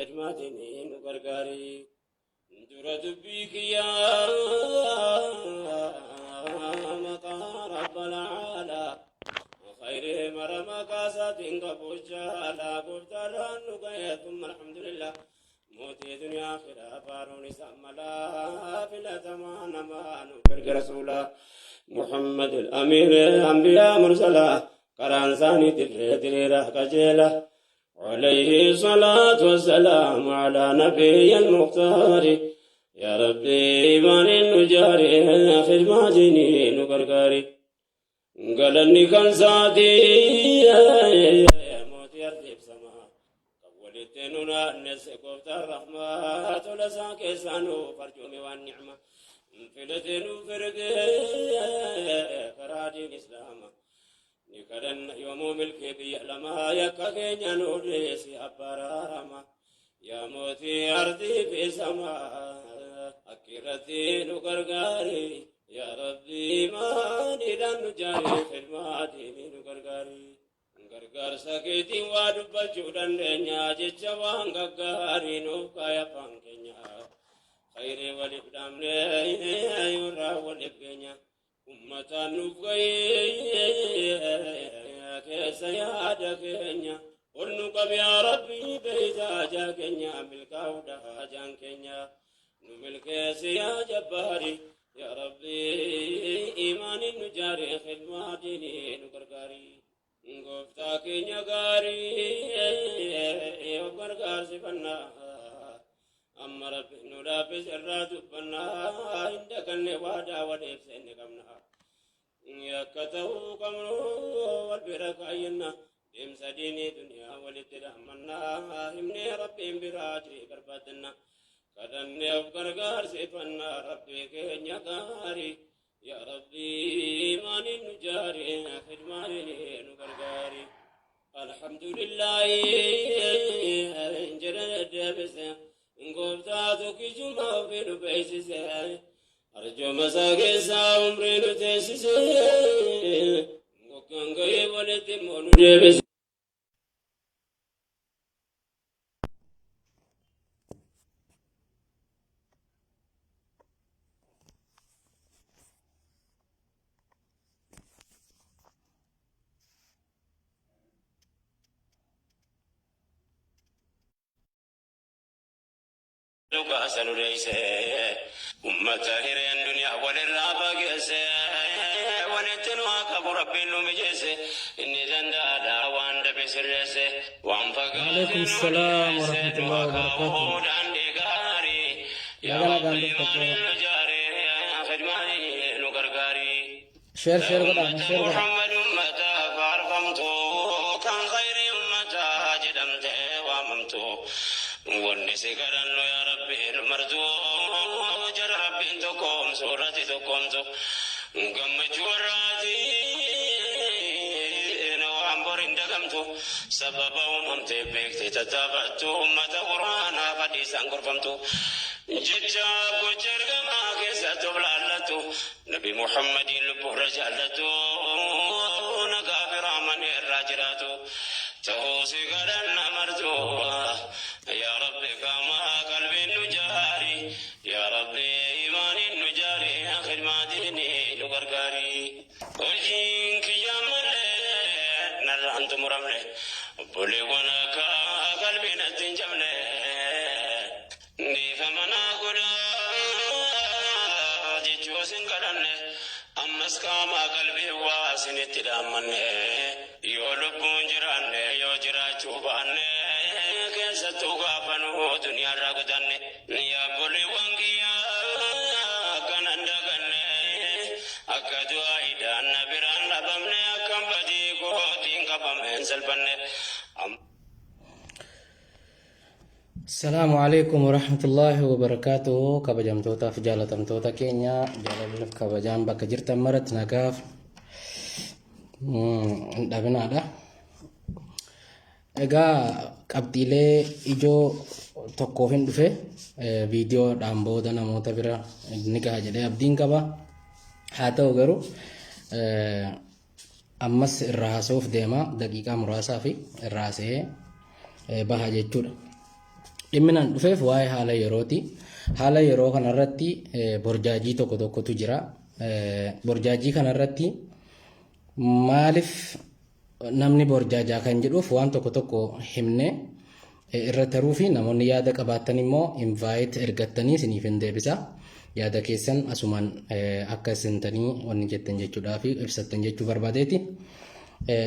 Khidmaatiin nu gargaari. Dura dubbii kiyyaa maqaa rabbal aalaa. Khayree mara maqaa isaatiin qabu jaalaa gooftaadhaan nu ga'e thumma alhamdulillah. Mootii duniyaa akhiraa faaruun isaa malaa filatamaa namaa nu erga rasuulaa. Muhammad al-Amiir anbiyaa mursalaa karaan isaanii dirree diriira qajeela. عليه الصلاة والسلام على نبي المختار يا ربي إيمان نجاري خدماتني نقرقاري قالني كان ساتي موتي أرضي بسما ولتنونا نسكوت الرحمة لساك سانو فرجومي والنعمة فلتنو فرق فرادي الإسلام Ni kadhanna yoomuu milkii biyya lamaa yakka keenya nuu dhiisi abbaa araarama. Yaa mootii ardii fi samaa akki irratti nu gargaari. Yaa Rabbi imaaniidhaan nu jaari khidmaa diinii nu gargaari. Gargaarsa keetiin waa dubbachuu dandeenya jecha waan gaggaarii nuuf kaaya afaan keenya. Khayrii waliif dhaamnee irraa waliif geenya. Ummataan nuuf gahee keessa yaada keenya. Ol nu qabi yaa Rabbi beeyta hajaa keenya milkaa'uudha hajaan keenya. Nu milkeessi yaa jabbaari yaa Rabbi imaaniin nu jaari khidmaa diinii nu gargaari. Gooftaa keenya gaarii of gargaarsifannaa. Amma Rabbi nu laaffise irraa dubbannaa hin daganne waadaa waliif seenne qabna. Akka ta'uu qabnu wal bira kaayyanna deemsa diinii duniyaa walitti dhaammannaa himnee Rabbiin biraa ajrii barbaaddanna. Kadhannee of gargaarsifannaa Rabbii keenya gaarii. Yaa Rabbi imaaniin nu jaari khidmaaniin nu gargaari. Alhamdulillahi jedhe deebise gooftaa tokkichuma ofii nu beeksise arjooma isaa keessaa umrii nu teessise goggaan gahee walitti immoo nu deebise. Dhugaa sanu deeyse ummata hireen duniyaa walirraa fageesse walitti nu haa qabu rabbiin nu mijeesse inni danda'aadha waan dabe sirreesse waan fagaate Waalaikum nu salaam dhiyeesse nu warahmatullahi haa kaa'u wabarakatuh. daandii gaarii yaa Baga nagaan rabbi dhufte imaaniin qeerroo. nu jaari khidmaanii nu gargaari. Share Yaa share godhaa ummata share godhaa. Muhammad ummata faarfamtu kan khayrii ummataa jedhamtee waamamtu wanni si kadhannu yaa rabbi nu martu jara rabbiin tokkoomsu irratti tokkoomtu gammachuu warraatiin waan bor hin dagamtu sababa uumamteef beektee tattaafattu ummata quraanaa hadiisaan gorfamtu jecha gocha ergamaa keessatti of laallattu Nabi Muhammadiin lubbuurra jaallatu nagaa fi rahmanni irraa jiraatu ta'uu si kadhanna martu yaa rabbi qaamaa qalbiin nu jaari yaa rabbi imaaniin nu jaari khidmaatiin nu gargaari hojiin kiyyaa malee narraan xumuramne obboleewwan akka qalbii natti hin cabne Dhiifama naa godhaa jechuu isin kadhanne ammas qaamaa qalbii waa isinitti dhaammanne yoo lubbuun jiraanne yoo jiraachuu baanne keessattuu gaafa nu duniyaarraa godaanne yaa obboleewwan kiyya akkanan daganne akka du'aa'iidhaan na biraan dhabamne akkan badii kootiin qabame hin salphanne. Assalaamu alaikum warahmatullaahi wabarakaatuhu kabajamtootaaf jaalatamtoota keenya jaalalliif kabajaan bakka jirtan maratti nagaaf hin dhabinaadha. Egaa qabxiilee ijoo tokkoof hin dhufe viidiyoodhaan booda namoota bira ni gaha jedhee abdiin qaba. Haa ta'u garuu ammas irraa haasa'uuf deema daqiiqaa muraasaa fi irraa haasa'ee baha jechuudha. Dhimmi naan dhufeef waa'ee haala yerooti. Haala yeroo kanarratti borjaajii tokko tokkotu jira. Borjaajii kanarratti maaliif namni borjaajaa kan jedhuuf waan tokko tokko himne irra taruu fi namoonni yaada qabaattan immoo invite ergattanii isiniif hin deebisa. Yaada keessan asumaan akka isintanii wanni jettan jechuudhaa fi ibsattan jechuu barbaadeeti.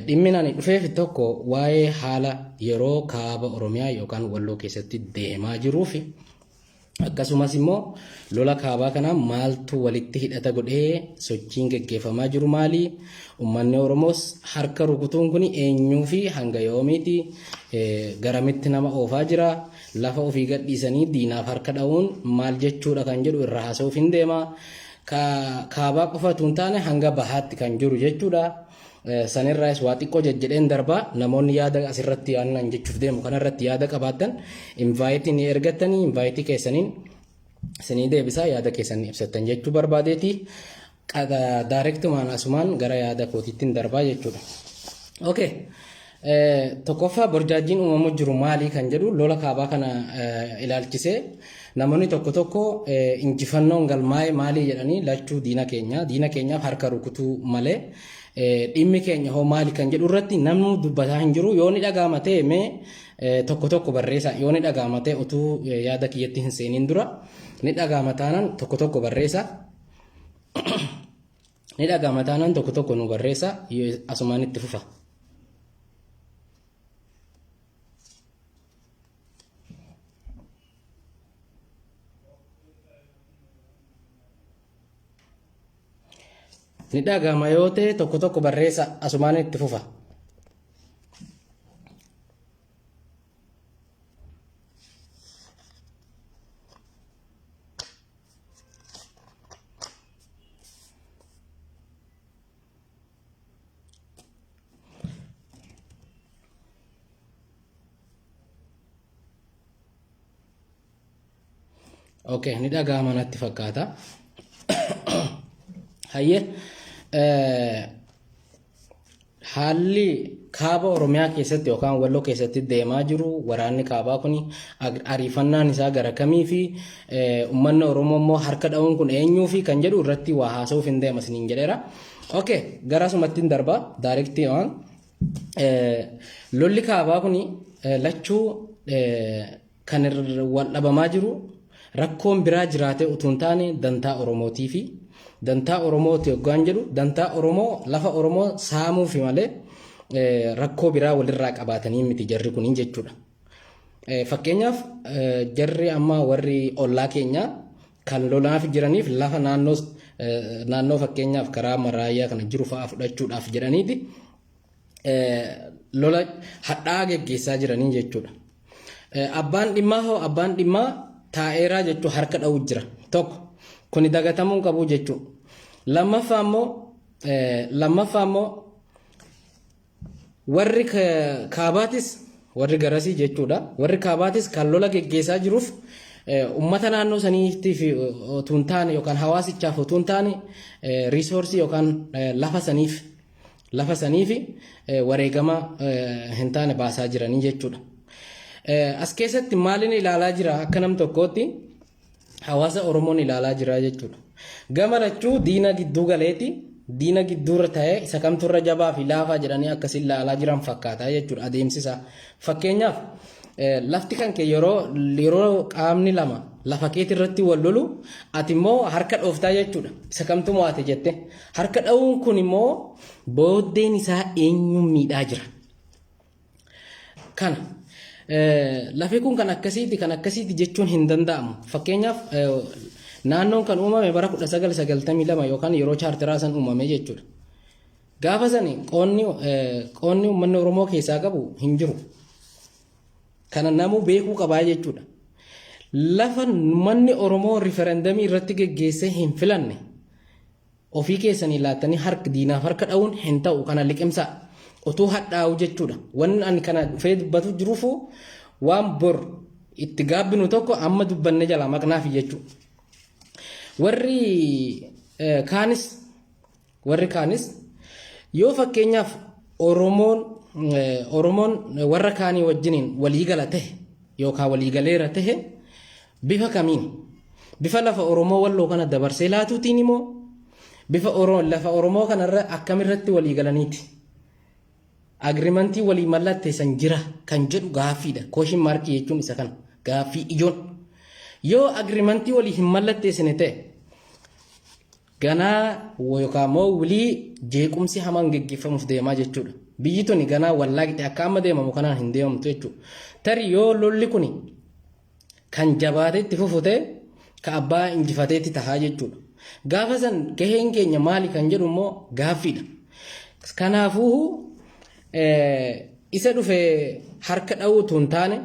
Dhimmi ani dhufeef tokko waa'ee haala yeroo kaaba Oromiyaa yookaan Walloo keessatti deemaa jiruu fi akkasumas immoo lola kaabaa kana maaltu walitti hidhata godhee sochiin geggeeffamaa jiru maali? Uummanni Oromoos harka rukutuun kun eenyuu fi hanga yoomiiti? Garamitti nama oofaa jira? Lafa ofii gadhiisanii diinaaf harka dha'uun maal jechuudha kan jedhu irra haasa'uuf hin deema. Kaabaa qofa utuu hin taane hanga bahaatti kan jiru jechuudha. Sanirraayis waa xiqqoo jejjedheen darba namoonni yaada asirratti aannan jechuuf deemu kanarratti yaada qabaattan invaayitii ni ergattanii invaayitii keessaniin isinii deebisaa yaada keessan ibsattan jechuu barbaadeeti. Daarektumaan asumaan gara yaada kootiittiin darbaa jechuudha. Okay. Tokkoffaa borjaajjiin uumamu jiru maali kan jedhu lola kaabaa kana ilaalchisee namoonni tokko tokko injifannoon galmaa'e maali jedhanii lachuu diina keenya diina keenyaaf harka rukutuu malee dhimmi keenya hoo maali kan jedhu irratti namni dubbataa hin jiru yoo ni dhaga'ama ta'e mee tokko tokko barreessa yoo ni dhaga'ama ta'e utuu yaada kiyyatti hin seeniin dura ni dhaga'ama taanaan tokko tokko barreessa. Ni dhaga'ama taanaan tokko tokko nu barreessa asumaan itti fufa. Ni dhaga'ama yoo ta'e tokko tokko barreessa asumaan itti fufa. Okay, ni dhaga'ama natti fakkaata. Hayyee haalli kaaba Oromiyaa keessatti yookaan Walloo keessatti deemaa jiru waraanni kaabaa kun ariifannaan isaa gara kamii fi uummanni Oromoo immoo harka dha'uun kun eenyuu fi kan jedhu irratti waa haasa'uuf hin deema isiniin jedheera. Okay, gara sumatti hin darba daarektii waan lolli kaabaa kun lachuu kan wal dhabamaa jiru rakkoon biraa jiraatee utuu hin taane dantaa Oromootii fi dantaa Oromooti hoggaan jedhu dantaa Oromoo lafa Oromoo saamuufi malee rakkoo biraa walirraa qabaatanii miti jarri kuniin jechuudha. Fakkeenyaaf jarri amma warri ollaa keenyaa kan lolaaf jiraniif lafa naannoo naannoo fakkeenyaaf karaa maraayyaa kana jiru fa'aa fudhachuudhaaf jedhaniiti lola hadhaa'aa geggeessaa jiranii jechuudha. Abbaan dhimmaa hoo abbaan dhimmaa taa'eeraa jechuu harka dha'uu jira. Tokko kuni dagatamuu hin qabu jechuu. Lammaffaa immoo lammaffaa immoo warri kaabaatis warri garasii jechuudha. Warri kaabaatis kan lola geggeessaa jiruuf ummata naannoo saniitiif utuu hin taane yookaan hawaasichaaf utuu hin taane riisoorsii yookaan lafa saniif lafa saniif wareegama hin taane baasaa jiranii jechuudha. As keessatti maaliin ilaalaa jira akka nam tokkootti hawaasa Oromoon ilaalaa jira jechuudha. Gama lachuu diina gidduu galeeti diina gidduurra ta'ee isa kamturra jabaa fi laafaa jedhanii akkasiin ilaalaa jiran fakkaata jechuudha adeemsisa. Fakkeenyaaf lafti kan kee yeroo yeroo qaamni lama lafa keeti irratti wal lolu ati immoo harka dhooftaa jechuudha. Isa kamtu mo'ate jette. Harka dha'uun kun immoo booddeen isaa eenyuun miidhaa jira. Kana lafi kun kan akkasiiti kan akkasiiti jechuun hin danda'amu. Fakkeenyaaf naannoon kan uumame bara 1992 yookaan yeroo chaarteraa san uumame jechuudha. Gaafa sani qoonni qoonni uummanni Oromoo keessaa qabu hin jiru. Kana namuu beekuu qabaa jechuudha. Lafa uummanni Oromoo riferendamii irratti geggeessee hin filanne ofii keessanii laattanii harka diinaaf harka dha'uun hin ta'u kana liqimsaa. Utuu hadhaa'u jechuudha. Wanni ani kana dhufee dubbatu jiruufu waan bor itti gaabbinu tokko amma dubbanne jalaa maqnaafi jechuudha. Warri kaanis Warri kaanis yoo fakkeenyaaf Oromoon Oromoon warra kaanii wajjiniin walii gala ta'e yookaan waliigaleera tahe bifa kamiin? Bifa lafa Oromoo Walloo kana dabarsee laatuutiin immoo bifa lafa Oromoo kanarra akkamirratti waliigalaniiti? Agreement walii mallatteessan jira kan jedhu gaaffiidha. Question mark jechuun isa kana. Gaaffii ijoon. Yoo agreement walii hin mallatteessine ta'e, ganaa yookaan immoo walii jeequmsi hamaan geggeeffamuuf deemaa jechuudha. Biyyi tuni ganaa wallaaqxe akka amma deemamu kanaan hin deemamtu jechuudha. Tarii yoo lolli kuni kan jabaatee itti fufu ta'e, ka abbaa injifateetti tahaa jechuudha. Gaafa san gaheen keenya maali kan jedhu immoo gaaffiidha. Kanaafuu isa dhufe harka dha'uutu hin taane,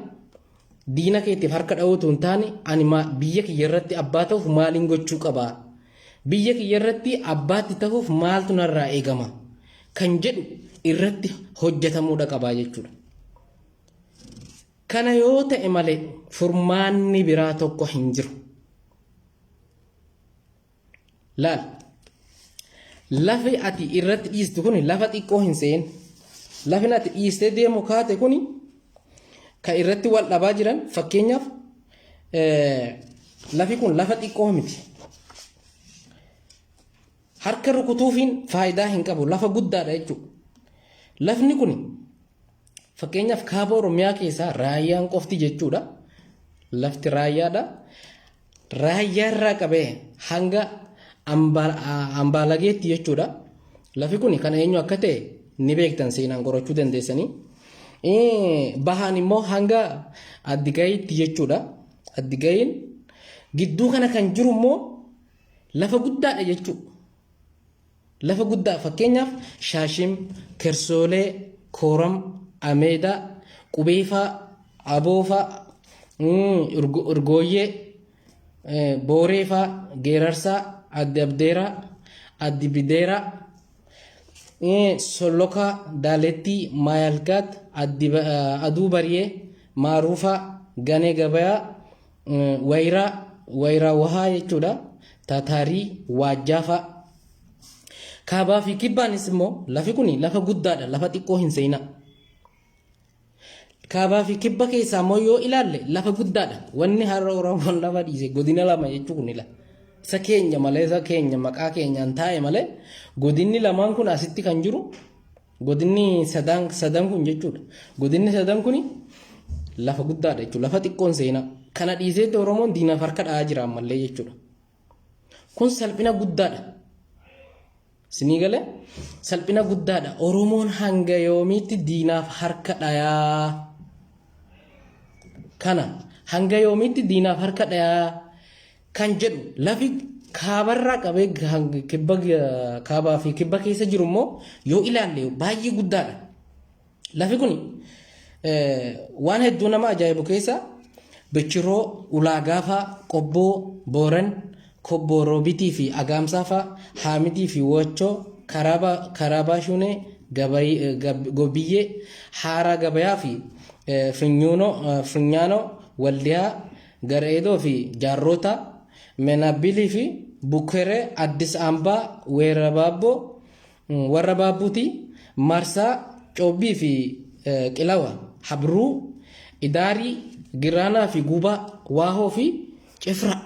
diina keetiif harka dha'uutu hin taane, ani biyya kiyya irratti abbaa ta'uuf maaliin gochuu qabaa? Biyya kiyya irratti abbaatti ta'uuf maaltu narraa eegama? Kan jedhu irratti hojjetamuudha qabaa jechuudha. Kana yoo ta'e malee furmaanni biraa tokko hin jiru. Laal. Lafi ati irratti dhiistu kun lafa xiqqoo hin se'in. Lafin ati dhiistee deemu kaate kun kan irratti wal dhabaa jiran, fakkeenyaaf, lafi kun lafa xiqqoo miti. Harka rukutuufiin faayidaa hin qabu, lafa guddaadha jechuudha. Lafni kun fakkeenyaaf kaaba Oromiyaa keessaa raayyaan qofti jechuudha. Lafti raayyaadha. Raayyaa irraa qabee hanga Ambaalageetti jechuudha. Lafi kun kan eenyu akka ta'e ni beektan, seenaan qorachuu dandeessanii. Bahaan immoo hanga Addigayitti jechuudha. Addigayiin gidduu kana kan jiru immoo lafa guddaadha jechuudha. Lafa guddaa, fakkeenyaaf Shaashim, Kersoolee, Kooram, Ameedaa, Qubeefaa, Aboofaa, Urgooyyee, Booreefaa, Geerarsaa, Addi Abdeeraa, Addi Bideeraa, Sollokaa, Daalettii, Maayalgaat, Aduu Bariyee, Maaruufaa, Ganee Gabayaa, Wayiraa, Wayiraa Wahaa jechuudha. Taataarii, Waajjaafaa. Kaabaa fi kibbaanis immoo lafi kun lafa guddaadha, lafa xiqqoo hin seenaa. Kaabaa fi kibba keessaa immoo yoo ilaalle lafa guddaadha. Wanni har'a Oromoon lafa dhiise godina lama jechuu kun ila. Isa keenya malee, isa keenya maqaa keenyaan taa'e malee, godinni lamaan kun asitti kan jiru, godinni sadan sadan kun jechuudha. Godinni sadan kun lafa guddaadha jechuudha. Lafa xiqqoon seenaa. Kana dhiiseetti Oromoon diinaaf harka dha'aa jira ammallee jechuudha. Kun salphina guddaadha. Sinii galee, salphina guddaadha. Oromoon hanga yoomiitti diinaaf harka dhayaa? Kana hanga yoomiitti diinaaf harka dhayaa kan jedhu, lafi kaabarraa qabee kibba, kaabaa fi kibba keessa jiru immoo yoo ilaalle baay'ee guddaadha. Lafi kun waan hedduu nama ajaa'ibu keessa Bichiroo, Ulaagaafaa, Qobboo, Booran, Kobboo Roobitii fi Agaamsaafaa, Haamitii fi Wachoo, Karaabaa Shunee, Gobiyyee, Haaraa Gabayaa fi Funyaanoo, Waldiyaa, Gar'eedoo fi Jaarroota, Menaabilii fi Bukeree, Addis Ambaa, Weerabaabboo, warra Baabbuutii, Marsaa, Coobbii fi Qilawa, Habruu, Idaarii, Giraanaa fi Gubaa, Waahoo fi Cifra.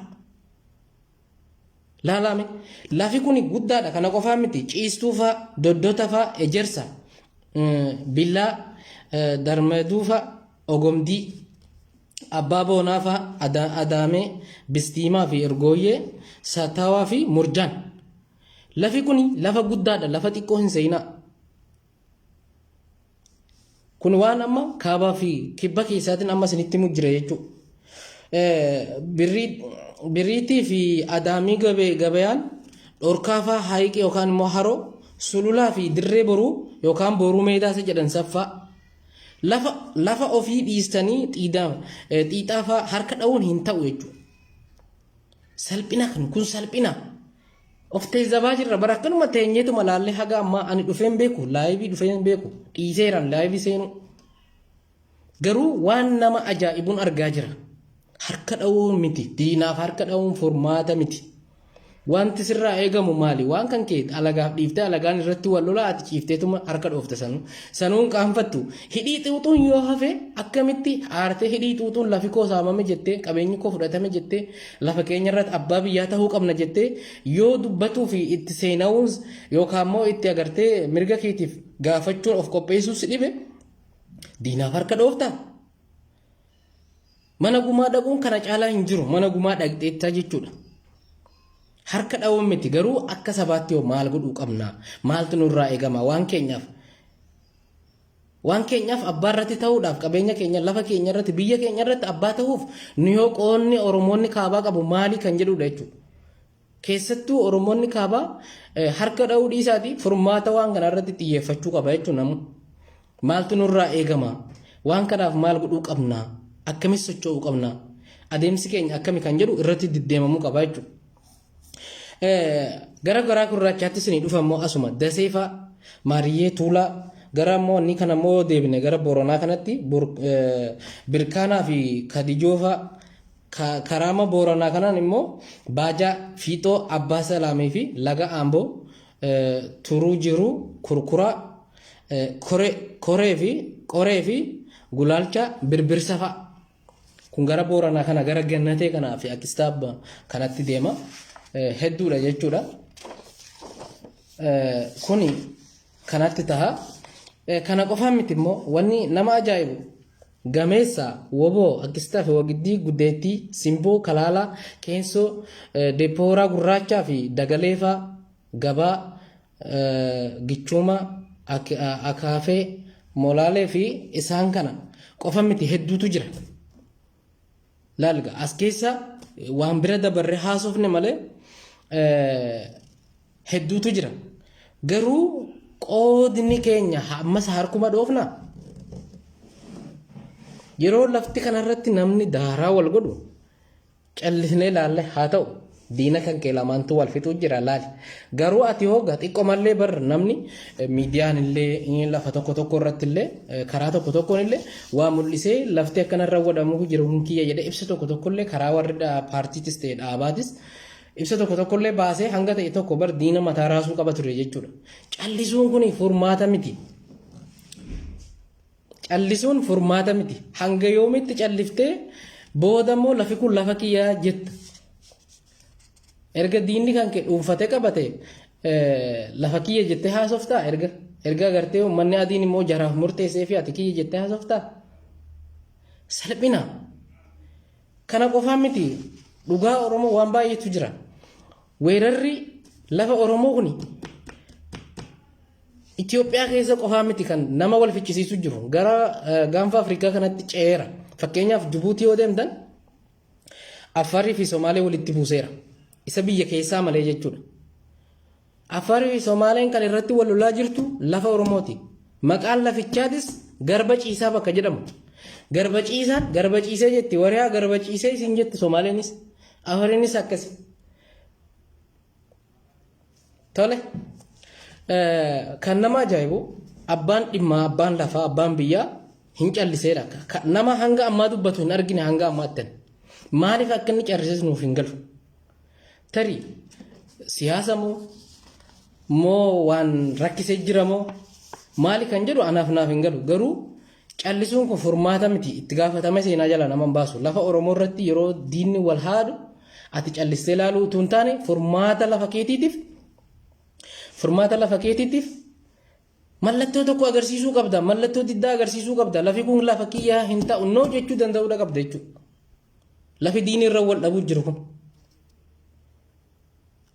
Laalame, lafi kun guddaadha, kana qofaa miti, Ciistuu faa, Doddota faa, Ejersa, Billaa, Darmaduu faa, Ogomdii, Abbaa Boonaa faa, Adaamee, Bistiimaa fi Ergooyyee, Satawaa fi Murjaan. Lafi kun lafa guddaadha, lafa xiqqoo hin seenaa. Kun waan amma kaabaa fi kibba keessaatiin amma isinitti himu jira jechuudha. Birriitii fi Adaamii Gabayaan, Dhorkaafaa, Hayiqii yookaan immoo Haroo, Sululaa fi Dirree Boruu yookaan Boruu Meedaa isa jedhan saffaa. Lafa ofii dhiistanii xiixaafaa harka dha'uun hin ta'u jechuudha. Salphina kan kun salphina. Of teessabaa jirra bara, akkanuma teenyeetuma laallee haga ammaa ani dhufeen beeku, live dhufeen beeku, dhiiseeran live seenu. Garuu waan nama ajaa'ibuun argaa jira. Harka dha'uun miti, diinaaf harka dha'uun furmaata miti. Wanti sirraa eegamu maali? Waan kan kee alagaaf dhiiftee alagaan irratti wal lolaa ati ciifteetuma harka dhoofta sanuu. Sanuu hin qaanfattu. Hidhii xuuxuun yoo hafe akkamitti aartee hidhii xuuxuun lafi koo saamame jettee qabeenyi koo fudhatame jettee lafa keenya irratti abbaa biyyaa ta'uu qabna jettee yoo dubbatuu fi itti seena'uun yookaan immoo itti agartee mirga keetiif gaafachuun of qopheessuu si dhibe diinaaf harka dhooftaa? Mana gumaa dhaquun kana caalaa hin jiru. Mana gumaa dhaqxeettaa jechuudha. Harka dha'uun miti garuu akka sabaatti hoo maal godhuu qabna? Maaltu nurraa eegama? Waan keenyaaf waan keenyaaf abbaa irratti ta'uudhaaf qabeenya keenya lafa keenya irratti biyya keenya irratti abbaa ta'uuf nu yoo qoonni Oromoonni kaabaa qabu maali kan jedhudha jechuudha. Keessattuu Oromoonni kaabaa harka dha'uu dhiisaati furmaata waan kanaa irratti xiyyeeffachuu qaba jechuun namu. Maaltu nurraa eegama? Waan kanaaf maal godhuu qabna? Akkamis socho'uu qabna? Adeemsi keenya akkami kan jedhu irratti diddeemamuu qaba jechuudha. Gara garaa gurraachaatti isinii dhufa immoo asuma Dasee fa'a, Maariyyee Tuulaa, gara immoo inni kana immoo deebine gara Booranaa kanatti Birkaanaa fi Kadijoo fa'a Karaama Booranaa kanaan immoo Baajaa, Fiixoo, Abbaa Salaamii fi Laga Amboo, Turuu Jiruu, Kurkuraa, Koree fi Qoree fi Gulaalcha Birbirsa fa'a. Kun gara Booranaa kana gara Gannatee kanaa fi Akistaab kanatti deema. Hedduudha jechuudha. Kuni kanatti taha. Kana qofaan miti immoo wanni nama ajaa'ibu Gameessa, Woboo, Akkistaa fi Wagiddii, Guddeettii, Simboo, Kalaalaa, Keensoo, Deepooraa Gurraachaa fi Dagaleefaa, Gabaa, Gichuuma, Akaafee, Molaalee fi isaan kana qofa miti hedduutu jira. Laalga as keessa waan bira dabarree haasofne malee hedduutu jira. Garuu qoodni keenya ammas harkuma dhoofna. Yeroo lafti kanarratti namni daaraa wal godhu callisnee laalle haa ta'u diina kan kee lamaantu wal fixuu jira laali. Garuu ati hooga xiqqoo mallee bar namni miidiyaan illee lafa tokko tokko irratti illee karaa tokko tokkoon illee waa mul'isee lafti akkanarra godhamuu jiru kun kiyya jedhee ibsa tokko tokko illee karaa warri paartiitis ta'e dhaabaatis Ibsa tokko tokkollee baasee hanga ta'e tokko bar diina mataa raasuu qaba ture jechuudha. Callisuun kun furmaata miti. Callisuun furmaata miti. Hanga yoomitti calliftee booda immoo lafi kun lafa kiyyaa jetta. Erga diinni kan kee dhuunfatee qabate lafa kiyya jettee haasoftaa erga erga agartee uummanni adiin immoo jaraaf murteessee fi ati kiyya jettee haasoftaa. Salphina. Kana qofaa miti dhugaa Oromoo waan baay'eetu jira. Weerarri lafa Oromoo kuni Itoophiyaa keessa qofaa miti kan nama wal ficcisiisu jiru. Gara gaanfa Afrikaa kanatti ce'eera. Fakkeenyaaf Jibuutii yoo deemtan Affarii fi Somaalee walitti buuseera. Isa biyya keessaa malee jechuudha. Affarii fi Somaaleen kan irratti wal lolaa jirtu lafa Oromooti. Maqaan lafichaatis Garba Ciisaa bakka jedhamu. Garba Ciisaan Garba Ciisee jetti wariyaa Garba Ciisee isin jetti Somaaleenis Afariinis akkasi. Tole. Kan nama ajaa'ibu abbaan dhimmaa abbaan lafaa abbaan biyyaa hin calliseera. Nama hanga ammaa dubbatu hin argine hanga ammaatti. Maaliif akka inni callises nuuf hin galu. Tarii siyaasa moo moo waan rakkisee jira moo maali kan jedhu anaaf naaf hin galu garuu callisuun kun furmaata miti itti gaafatama seenaa jala nama hin baasu lafa Oromoo irratti yeroo diinni wal haadu ati callistee ilaaluu utuu hin taane furmaata lafa keetiitiif furmaata lafa keetiitiif mallattoo tokko agarsiisuu qabda mallattoo diddaa agarsiisuu qabda lafi kun lafa kiyyaa hin ta'u noo jechuu danda'uudha qabda jechuudha. Lafi diinii irra wal dhabuu jiru kun.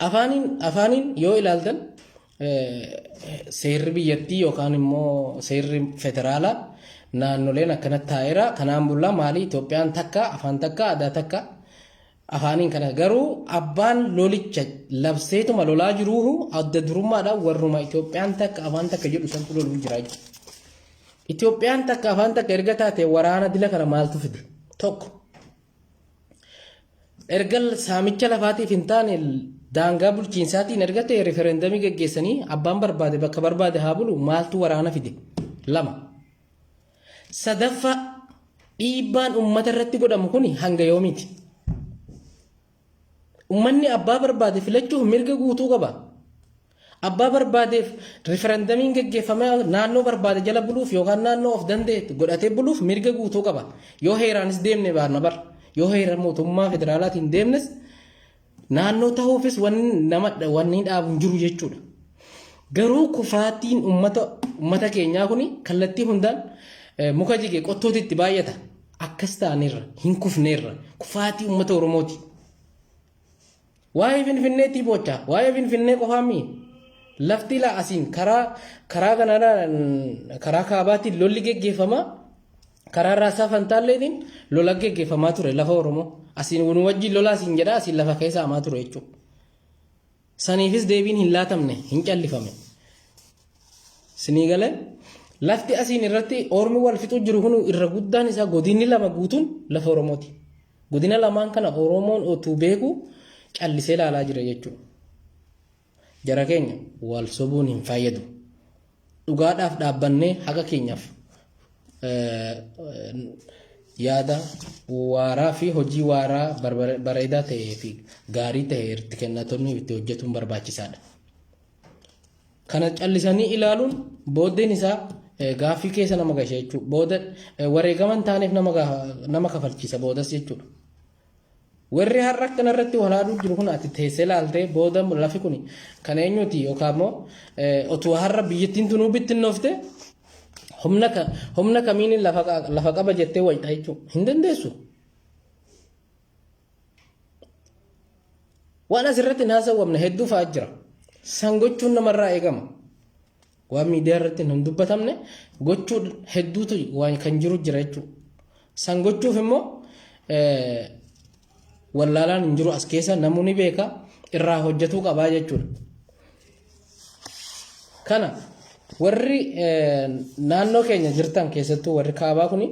Afaaniin afaaniin yoo ilaaltan seerri biyyattii yookaan immoo seerri federaalaa naannoleen akkanatti taa'eera. Kanaan bullaa maali Itoophiyaan takka afaan takka aadaa takka afaaniin kana garuu abbaan lolicha labseetuma lolaa jiruuhu adda durummaadhaan warruma Itoophiyaan takka afaan takka jedhu santu loluu jira jechuudha. Itoophiyaan takka afaan takka erga taate waraana dila kana maaltu fide? Tokko. Erga saamicha lafaatiif hin taane daangaa bulchiinsaatiin erga ta'e rifereendamii geggeessanii abbaan barbaade bakka barbaade haa bulu maaltu waraana fide? Lama. Sadaffaa dhiibbaan uummata irratti godhamu kun hanga yoomiiti? Uummanni abbaa barbaade filachuuf mirga guutuu qaba. Abbaa barbaadeef rifarandamiin geggeeffamee naannoo barbaade jala buluuf yookaan naannoo of danda'e godhatee buluuf mirga guutuu qaba. Yoo heeraanis deemne baanna bar. Yoo heera mootummaa federaalaatiin deemnes naannoo ta'uufis wanni nama wanni dhaabu hin jiru jechuudha. Garuu kufaatiin ummata ummata keenyaa kun kallattii hundaan muka jige qottooti itti baay'ata. Akkas ta'aniirra hin kufneerra kufaatii ummata Oromooti. Waa'ee Finfinneetti boocha waa'ee Finfinnee qofaa mii lafti laa asiin karaa karaa kanarraa karaa kaabaatiin lolli geggeeffamaa karaa raasaa fantaalleetiin lola geggeeffamaa ture lafa Oromoo asiin nu wajjin lola asiin jedhaa asiin lafa keessa hamaa ture jechuudha. Saniifis deebiin hin laatamne hin callifame. Sinii galee lafti asiin irratti ormi wal fixuu jiru kun irra guddaan isaa godinni lama guutuun lafa Oromooti. Godina lamaan kana Oromoon otuu beeku callisee ilaalaa jira jechuudha. Jara keenya wal sobuun hin fayyadu. Dhugaadhaaf dhaabbannee haqa keenyaaf yaada waaraa fi hojii waaraa bareedaa ta'ee fi gaarii ta'e itti kennatonni itti hojjetuun barbaachisaadha. Kana callisanii ilaaluun booddeen isaa gaaffii keessa nama gasha jechuudha. Booda wareegama hin taaneef nama kafalchiisa boodas jechuudha. Warri har'a akkana irratti wal haaduu jiru kun ati teessee ilaaltee booda lafi kun kan eenyuti yookaan immoo otuu har'a biyyattiin tunuu bittinnoofte humna humna kamiin lafa qaba jettee wayxa jechuudha. Hin dandeessu. Waan asirratti hin haasawwamne hedduu fa'aa jira. San gochuun namarraa eegama. Waan miidiyaa irratti hin dubbatamne gochuu hedduutu waan kan jiru jira jechuudha. San gochuuf immoo wallaalaan hin jiru as keessa namuu ni beeka irraa hojjetuu qabaa jechuudha. Kana warri naannoo keenya jirtan keessattuu warri kaabaa kuni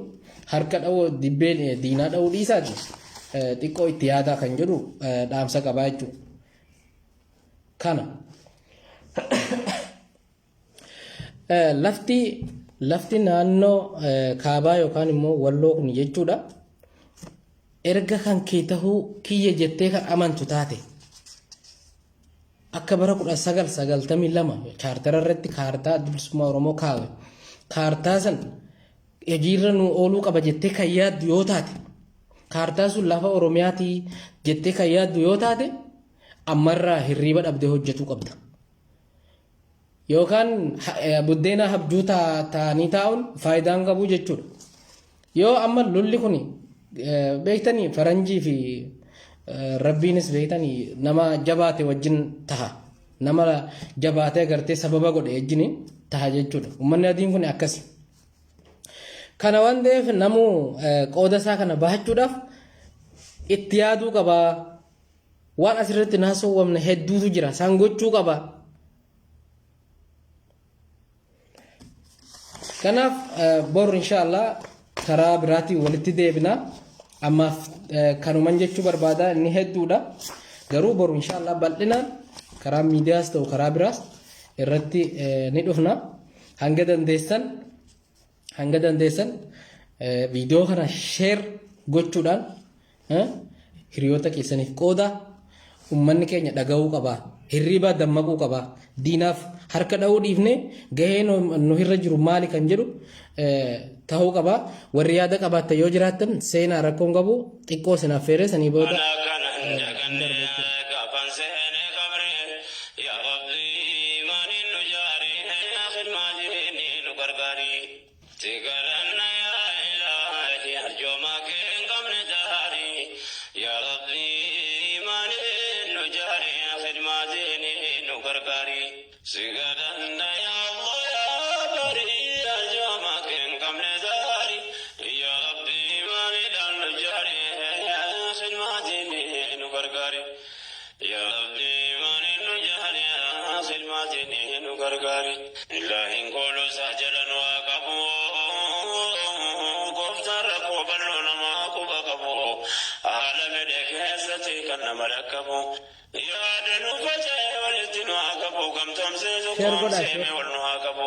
harka dha'uu dibbee diinaa dha'uu dhiisaati xiqqoo itti yaadaa kan jedhu dhaamsa qabaa jechuudha. Kana lafti lafti naannoo kaabaa yookaan immoo walloo kun jechuudha. Erga kan kee tahuu kiyya jettee kan amantu taate akka bara 1992 chaartara irratti kaartaa Adda Bilisummaa Oromoo kaawe kaartaa san hojiirra nu ooluu qaba jettee kan yaaddu yoo taate kaartaan sun lafa Oromiyaatii jettee kan yaaddu yoo taate ammarraa hirriiba dhabdee hojjetuu qabda. Yookaan buddeena habjuu ta'anii taa'uun faayidaan qabu jechuudha. Yoo amma lolli kun beektanii faranjii fi rabbiinis beektanii nama jabaate wajjin taha. Nama jabaatee agartee sababa godhe wajjin taha jechuudha. Uummanni adiin kun akkasi. Kana waan ta'eef namuu qooda isaa kana bahachuudhaaf itti yaaduu qaba. Waan asirratti hin haasawwamne hedduutu jira. Isaan gochuu qaba. Kanaaf bor inshaallah karaa biraatiin walitti deebina. Ammaaf kanuman jechuu barbaada inni hedduudha. Garuu bor inshaallah bal'inaan karaa miidiyaas ta'u karaa biraas irratti ni dhufna. Hanga dandeessan hanga dandeessan viidiyoo kana sheer gochuudhaan hiriyoota keessaniif qooda. Ummanni keenya dhaga'uu qaba, hirriibaa dammaquu qaba, diinaaf harka dha'uu dhiifne gahee nu irra jiru maali kan jedhu ta'uu qaba. Warri yaada qabaattan yoo jiraattan seenaa rakkoon qabu xiqqoo isin affeeree sanii booda. Ana kanan daganne gaafan seene qabri yaa rabbi imaaniin nu jaari khidmaa diinii nu gargaari si kadhanna yaa ilaahi arjooma kee hin qabne jaari yaa rabbi imaaniin nu jaari khidmaa diinii nu gargaari si kadhanna yaa Allah yaa bari arjooma kee hin qabne jaari yaa rabbi imaaniidhaan nu jaari khidmaa diinii nu gargaari yaa rabbi imaaniin nu jaari khidmaa diinii nu gargaari Ilaahiin kooluu isaa jala nu haa qabu gooftaan rakkoo bal'oo namaa quba qabu haala fedhe keessatti kan nama dhaqqabu yaada nu faca'e walitti nu haa qabu gamtoomsee Share godhaa tokkoomsee share. mee wal nu haa qabu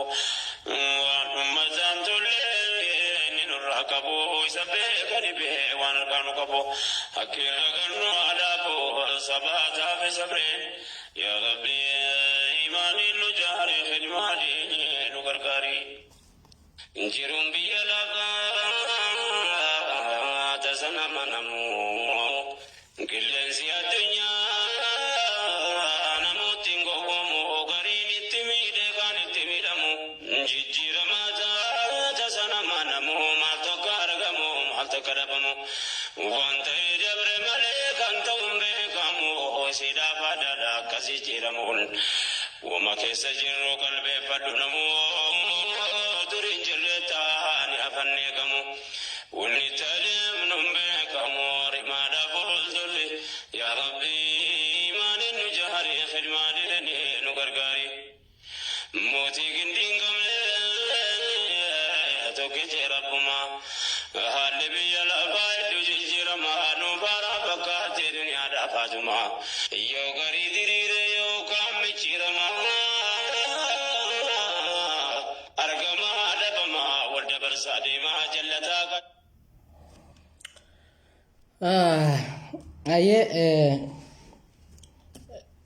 waan ummataan tolle inni nurraa qabu isa beekani bee waan harka Harkaa nu qabu hakkiirra kan nu adaabu sabaataa fi sabreen. Yaa Rabbi, imaaniin nu jaari, khidmaadhiin nu gargaari. Jiruun biyya lafaa tasa nama namu, qilleensi addunyaa namooti hin gowwoomu, gariin itti miidhee kaan itti miidhamu, jijjiiramaa tasa nama namu, maaltu akka argamu, maaltu akka dhabamu, waan ta'ee dabre malee kan ta'u hin beekamu, siidhaaf adaadha akkas jijjiiramuun. Wama keessa jirru qalbeeffadhu namu, dur hin jirre taani afannee gamu, wanni tadeemnu hin beekamu, rimaadha fuuldurri. Yaa Rabbi, imaaniin nu jaari, khidmaadhiin nu gargaari. Mootii gindiin qabne tokkichi Rabbuma. Haalli biyya lafaa hedduu jijjiirama, nu faaraa fakkaatee duniyaadhaaf haajuma, yoo garii diriire yookaan micciirama, argama dhabama wal dabarsaa deemaa jallataa. Ayyee,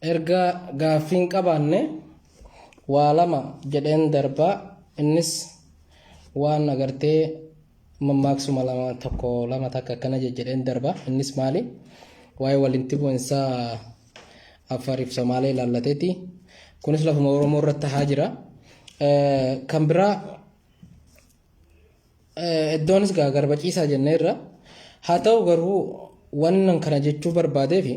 erga gaaffiin qabaanne waa lama jedheen darbaa. Innis waan agartee mammaaksuma lama, tokko, lama, takka akkana jedheen darba. Innis maali? Waa'ee walitti bu'insa Affaariif Somaalee ilaallateeti. Kunis lafuma Oromoo irratti tahaa jira. Kan biraa iddoonis gaa garba ciisaa jenneerra. Haa ta'u garuu, wannan kana jechuu barbaadeefi,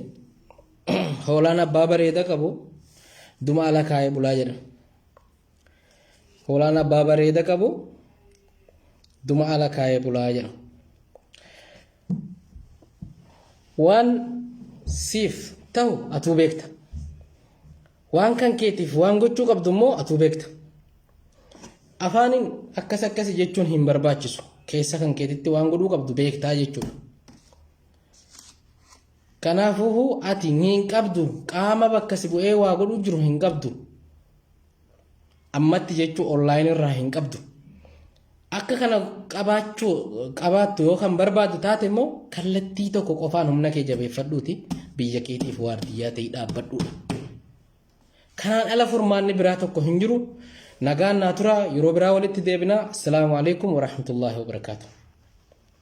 hoolaan abbaa bareeda qabu duma ala kaayee bulaa jedha. Hoolaan abbaa bareeda qabu duma ala kaayee bulaa jedha. Waan siif ta'u atuu beekta. Waan kan keetiif waan gochuu qabdu immoo atuu beekta. Afaaniin akkas akkasi jechuun hin barbaachisu. Keessa kan keetitti waan godhuu qabdu beektaa jechuudha. Kanaafuu ati hin qabdu, qaama bakka si bu'ee waa godhuu jiru hin qabdu. Ammatti jechuu online irraa hin qabdu. Akka kana qabaachuu qabaattu yoo kan barbaaddu taate immoo, kallattii tokko qofaan humna kee jabeeffadhuuti biyya keetiif waardiyyaa ta'ii dhaabbadhuudha. Kanaan ala furmaanni biraa tokko hin jiru. Nagaan naa tura, yeroo biraa walitti deebina. Assalaamu alaikum warahmatullaahi wabarakaatuh.